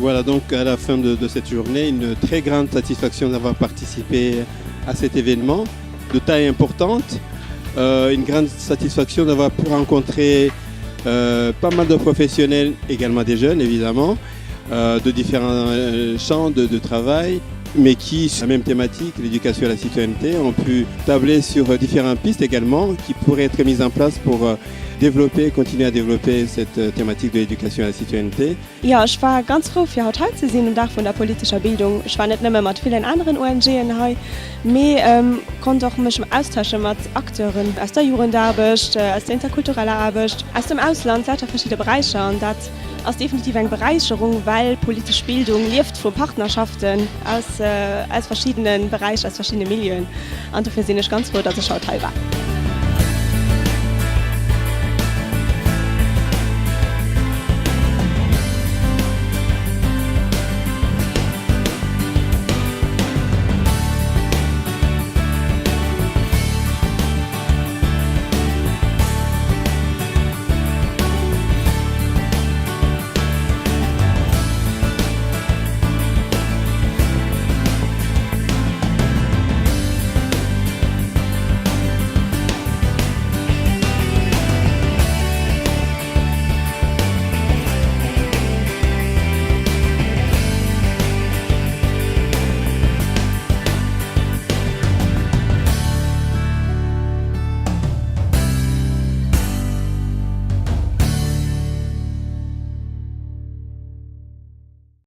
Voilà donc à la fin de, de cette journée une très grande satisfaction d'avoir participé à cet événement de taille importante. Euh, une grande satisfaction d'avoir pu rencontrer euh, pas mal de professionnels, également des jeunes évidemment, euh, de différents euh, champs de, de travail, mais qui, sur la même thématique, l'éducation à la citoyenneté, ont pu tabler sur différentes pistes également qui pourraient être mises en place pour euh, développer, continuer à développer cette euh, thématique de l'éducation à la citoyenneté. Jo, ech war ganz frou fir haut hei ze sinn um Dag vun der politescher Bildung. Ech war net nëmme mat villen aneren ONGen hei, mee konnt och mech austausche mat Acteuren aus der Jugendaarbecht, aus der interkultureller Aarbecht, aus dem Ausland, lauter verschidde Beräicher. An dat ass definitiv eng Beräicherung, well politesch Bildung lieft vu Partnerschaften aus aus verschiddene Beräicher, aus verschiddene Milieuen. An dofir sinn ech ganz frou, datt ech haut hei war.